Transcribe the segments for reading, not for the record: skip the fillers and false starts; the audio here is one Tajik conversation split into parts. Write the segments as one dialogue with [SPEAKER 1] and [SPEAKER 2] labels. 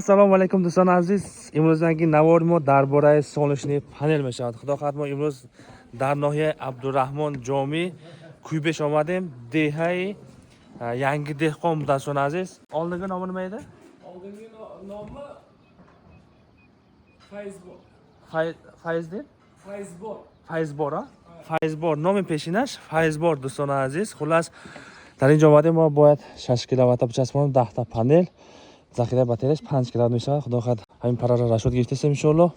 [SPEAKER 1] Ассалому алайкум, дӯстони азиз. Имрӯзанги навори мо дар бораи солнечный панел мешавад. Худо хоҳад, мо имрӯз дар ноҳияи Абдураҳмон Ҷомӣ, Куйбеш омадем, деҳаи Yangi Dehqon. Дӯстони азиз, oldingi nomi nima edi?
[SPEAKER 2] Oldingi nomi Fayzbor.
[SPEAKER 1] Fayzdin.
[SPEAKER 2] Fayzbor.
[SPEAKER 1] Файзбор, а? Файзбор, номи пешинаш Файзбор, дӯстони азиз. Хуллас, дар ин ҷо омадем. Мо бояд 6 киловатта бичаспонем, 10-та панел, захираи батареяш 5 киловатт мешавад. Худо хоҳад, ҳамин параро расчёт гирифтесем, иншоалло.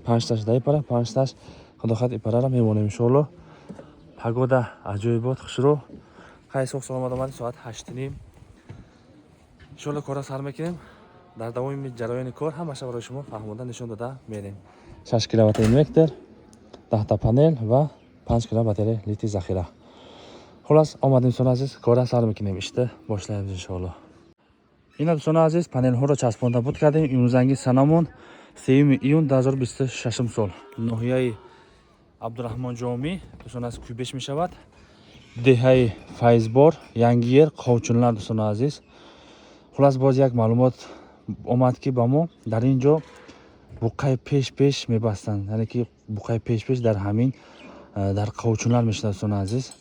[SPEAKER 1] Панҷташ даи пара, панҷташ, худо хоҳад, и парара мемонем, иншоалло. Погода аҷоибот, хушрӯ. Хай, соҳ саломат омадем, соат 8:30. Иншоалло, корро сар мекунем. Дар давоми ҷараёни кор ҳамаша барои шумо фаҳмода, нишон дода мерем. 6 киловатта инвертор, 10-та панел ва 5 киловатт батарея литий захира. Хуллас, омадем, дӯстони азиз, корра сар мекунем, ишта бошлаем, иншоалло. Ина, дӯстони азиз, панелҳоро часпонда буд кардем. Имрӯзанги санамон 3 июн 2026 сол, ноҳияи Абдураҳмон Ҷомӣ, дӯстони азиз, Куйбеш мешавад, деҳаи Файзбор, Янгиер, Қовчунлар. Дӯстони азиз, хуллас, боз як маълумот омад, ки ба мо дар ин ҷо буққаи пеш пеш мебастанд, яъне ки буққаи пеш пеш дар ҳамин дар Қовчунлар мешавад. Дӯстони азиз,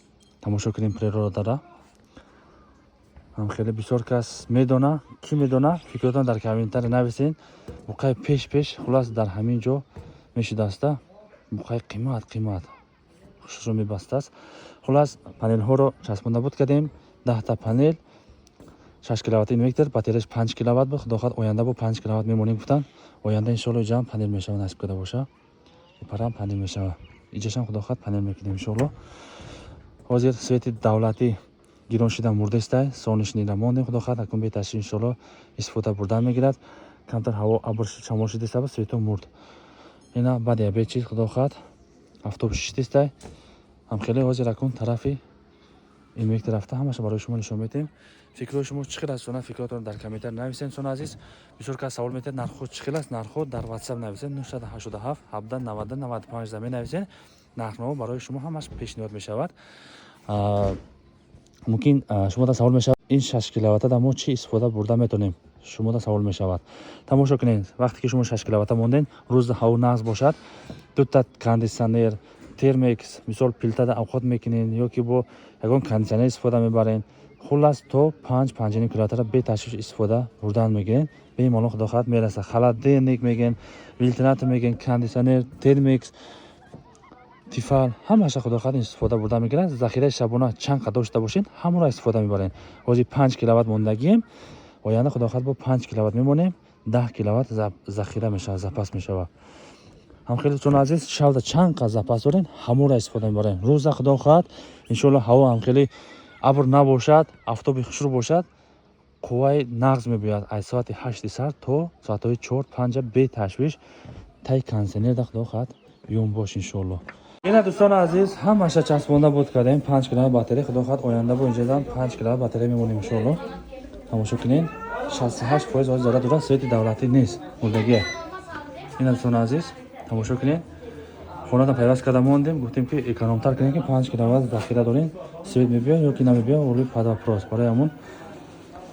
[SPEAKER 1] тамошо кунем природара. Ҳам хеле бисёр кас медона, кӣ медона, фикротон дар комментарий нависен. Буққаи пеш пеш, хуллас, дар ҳамин ҷо мешудааста. Буққаи қимат қимат хушро мебастааст. Хуллас, панелҳоро часпонда буд кардем, 10-та панел, 6 киловатт инвертор, батареяш 5 киловатт буд. Худо хоҳад, оянда бо 5 киловатт мемонем, гуфтанд. Оянда, иншоалло, иҷаам панел мешавад, насиб карда боша. Парам панел мешавад, иҷашам, худо хоҳад, панел мекунем, иншоалло. Ҳозир свети давлатӣ гирон шуда мурдестай, солнечныйра мондем. Худо хоҳад, акун беташвиш, иншоалло, истифода бурдан мегирад. Камтар ҳаво абр шамол шидеста, свето мурд. Ина баъди обед чиз, худо хоҳад, афтоб шишидестай. Ҳам хеле ҳозир акун тарафи инвертор рафта, ҳамаша барои шумо нишон медиҳем. Фикрҳои шумо чӣ хел аст? Сона фикротон дар комментар нависен. Дӯстони азиз, бисёр кас савол метиҳад, нархҳо чӣ хел аст. Нархҳо дар WhatsApp нависен, 987 17 90 95 да менависен, нархнома барои шумо ҳамаш пешниҳод мешавад. Мумкин шумода савол мешавад, ин 6 киловаттада мо чӣ истифода бурда метавонем? Шумода савол мешавад. Тамошо кунед, вақте ки шумо 6 киловатта монден, рӯзда ҳаво нағз бошад, дута кондитсионер, термекс, мисол, плитада авқот мекунед ё ки бо ягон кондитсионер истифода мебарен. Хуллас, то 5, 5,5 киловаттара беташвиш истифода бурдан мегирен, бемалол, худо хоҳад, мерасад. Холодильник мегӯен, вентилятор мегӯен, кондитсионер, термекс, Тефал, ҳамаша, худо хоҳад, истифода бурда мегирад. Захираи шабона чанд қа дошта бошед, ҳамонро истифода мебарем. Ҳозир 5 киловатт мондагием, оянда, худо хоҳад, бо 5 киловатт мемонем, 10 киловатт захира мешавад, запас мешавад. Ҳам хеле, дӯстони азиз, шавда чанд қа запас дорем, ҳамонро истифода мебарем. Рӯза, худо хоҳад, иншоалло, ҳаво ҳам хеле абр набошад, афтоби хушрӯ бошад, қувваи нағз мебояд. Аз соати 8-и сар то соатҳои 4, 5-а беташвиш таи кондитсионерда, худо хоҳад, биём бош, иншоалло. Ина, дӯстони азиз, ҳамаша часпонда буд кардем, 5 киловатт батарея. Худо хоҳад, оянда бо инҷадан 5 киловатт батарея мемонем, иншоалло. Тамошо кунед, 68% ҳозир заряд дорад. Свети давлатӣ нест, мурдагия. Ина, дӯстони азиз, тамошо кунед, хонада пайваст карда мондем. Гуфтем, ки экономтар кунем, ки 5 киловатт захира дорем, свет мебиёд ё ки намебиёд, оли под вопрос. Барои ҳамон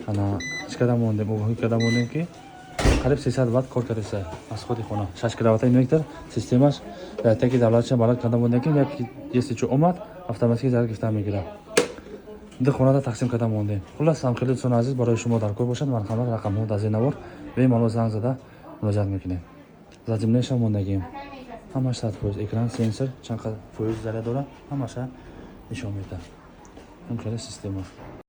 [SPEAKER 1] ана чӣ карда мондем, огоҳӣ карда мондем, ки қариб 300 ватт кор кардеса аз худи хона. 6 киловатта инвертор, системаш дар таки давлатша баланд карда мондем, ки як если чо омад, автоматики заряд гирифта мегирад. Ду хонада тақсим карда мондем. Хуллас, ҳам хеле, дӯстони азиз, барои шумо дар кор бошад, марҳамат, рақамҳо дар зери навор, бемалол занг зада муроҷиат мекунем. Заземлениеша мондагием, ҳамаш 100%. Экран, сенсор, чанд қадр фоиз заряд дорад, ҳамаша нишон медиҳад. Ҳам хеле система.